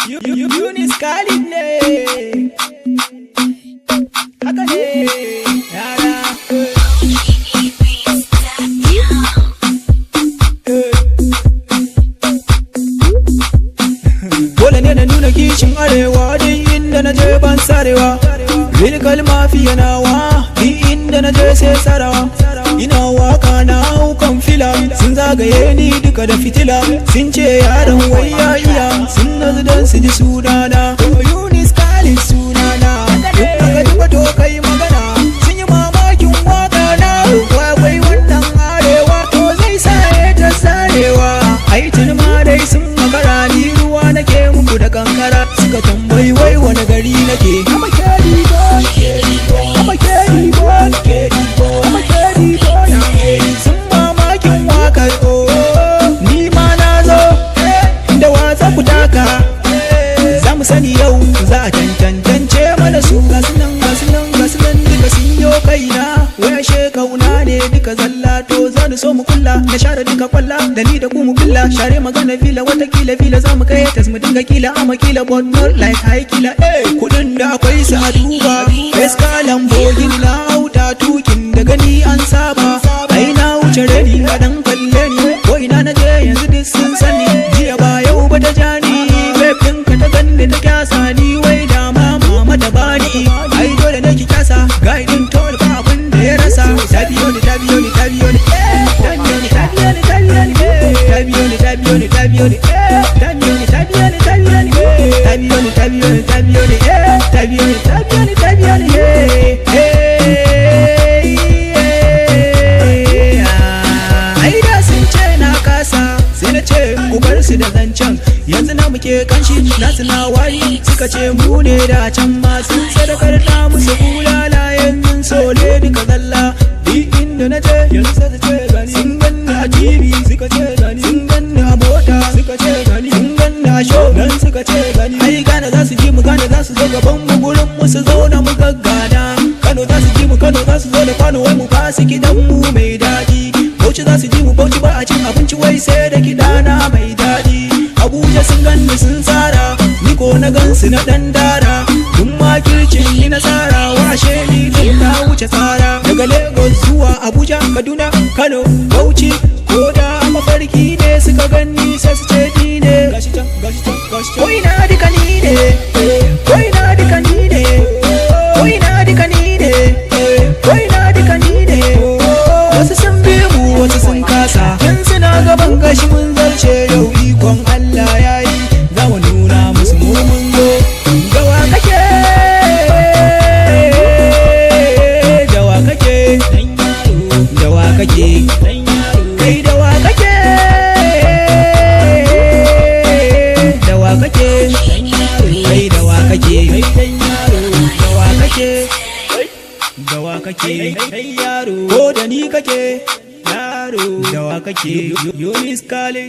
Yunis Khalid ne. Haka ne, yara. Dole ne na nuna kishin arewa duk inda na je ban sarewa. Lyrical mafia nawa, duk inda na je sai sarawa. Ina waka na hau kan fila, sun zagaye ni duka da fitila. Sun ce yaron wai ya iya, sun nazu don su ji sunana. Yunis Khalid sunana, duk aka ji wato kai magana. Sun yi mamakin waka na, wai wannan arewa to zai sa ya ta sarewa. Ai tuni ma dai sun makara, ni ruwa nake muku da kankara. Suka tambayi wai wani gari nake. I'm a carry boy, I'm a carry boy, I'm a carry boy. Sun mamakin wakar, oh, ni ma na zo da wasa ku taka. Za mu sani yau za a tantance mana su. Gasu nan, gasu nan, gasu nan duka sun yo kaina. Waya shekauna ne duka zalla, to za ni so mu kulla na share duka kwalla da ni da ku mu kulla share magana fila, watakila fila za mu kai tas mu dinga kila ama kila, but not like high kila, eh. Kudin da akwai su a duba. Eska Lamborghini na hauta, tukin da gani an saba. Ai na wuce reni, kaɗan kalle ni. Ko ina na je yanzu duk sun sani. Jiya ba yau ba ta jani, babe ɗinka ta ganni ta kyasa ni, wai da ma mama ta bani. Ai dole ne ki kyasa, guiding tol ba abin da ya rasa. Ta biyo ni, ta biyo ni, ta biyo ni, eh. Ta biyo ni, ta biyo ni, ta biyo ni, eh. Ta biyo ni, ta biyo ni, ta biyo ni, eh. Ta biyo ni, ta biyo ni, ta biyo ni, eh. Ta biyo ni, ta biyo ni, ta biyo ni, eh. Ta biyo ni, ta biyo ni, ta biyo ni, eh. Eh, eh, ah. Ai da sun ce na kasa, sai na ce ku bar su da zancen. Yanzu na muke kanshi, nasu na wari. Suka ce mu ne da can ma sun sadakar da musu bulala. Yanzu sole duka zalla. Duk inda na je yanzu sai su ce gani. Sun ganni a TV suka ce gani, sun ganni a mota suka ce gani, sun ganni a show nan suka ce gani. Ai gane za su ji mu, gane za su zo gaban mu, gurin mu su zauna mu gaggana. Kano za su ji mu, Kano za su zo da kwano, wai mu ba su kidan mu mai daɗi. Bauchi za su ji mu, Bauchi ba a cin abinci wai sai da kiɗana mai daɗi. Abuja sun ganni sun tsara, ni ko na gansu na ɗan dara. Duk makircin ni na tsara, washe ni duk na wuce tsara. Daga Lagos zuwa Abuja, Kaduna, Kano, Bauchi, ko da a mafarki ne suka ganni sai su ce ni ne. Gashi can, gashi can, gashi can. Ko ina duka ni ne, ko ina duka ni ne, ko ina duka ni ne, ko ina duka ni ne. Wasu sun bi mu, wasu sun kasa. Tun suna gaban gashi mun zarce, yau ikon Allah ya yi. Za mu nuna musu mu mun zo. Dawa kake? Dawa kake? Dawa kake? Kai dawa kake? Dawa kake? Kai dawa kake? Dawa kake? Dawa kake? Ko da ni kake? Yaro, dawa kake? Yunis Khalid.